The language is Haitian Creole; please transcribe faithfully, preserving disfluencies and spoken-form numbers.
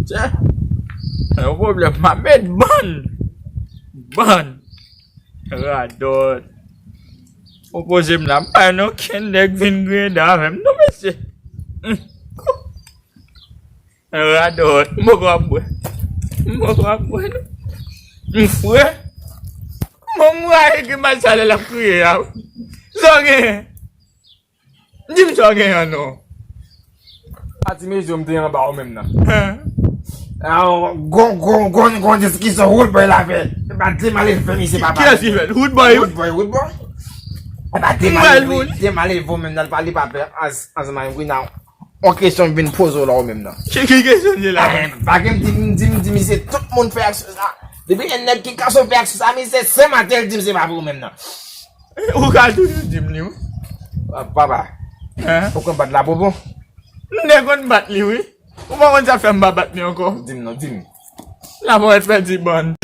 Tchè. Yon pwoblèm m ap met bann. Bann. Radòt. Opoze m la, m pa wè okenn nèg vin griyen dan avè m non, mesye. Hmm. Radòt, m poko ap bwè. M poko ap bwè non. M fre. Bon, m rayi grimas sa lè l ap kriye a wi. Sa w genyen? Di m sa w genyen non. A ti mezye m te anba ou menm nan. Hen. Gon, gon, gon, gon diskisyon Roodboy la fè. E pa te mal fè misye papa. Kiyès ki fè l? Roodboy wi. Roodboy, Roodboy. E pa te mal, te mal fè ou menm nan, l pale pa pè. Ansanm avèk Wina. On kesyon m vin poze w la ou menm nan. Ki, ki kesyon l ye la? Pa gen m di, m di, m di misye tout moun fè aksyon sa. Depi gen nèg ki kanpe fè aksyon sa, misye se maten l di m se pa pou ou menm nan. Ou ka toujou di m li wi. Papa. Hen? Ou konn bat la popo? M te konn bat li wi. Ou pa konn sa fè m pa bat li ankò? Di m non, di m. La parèt pèdi bann.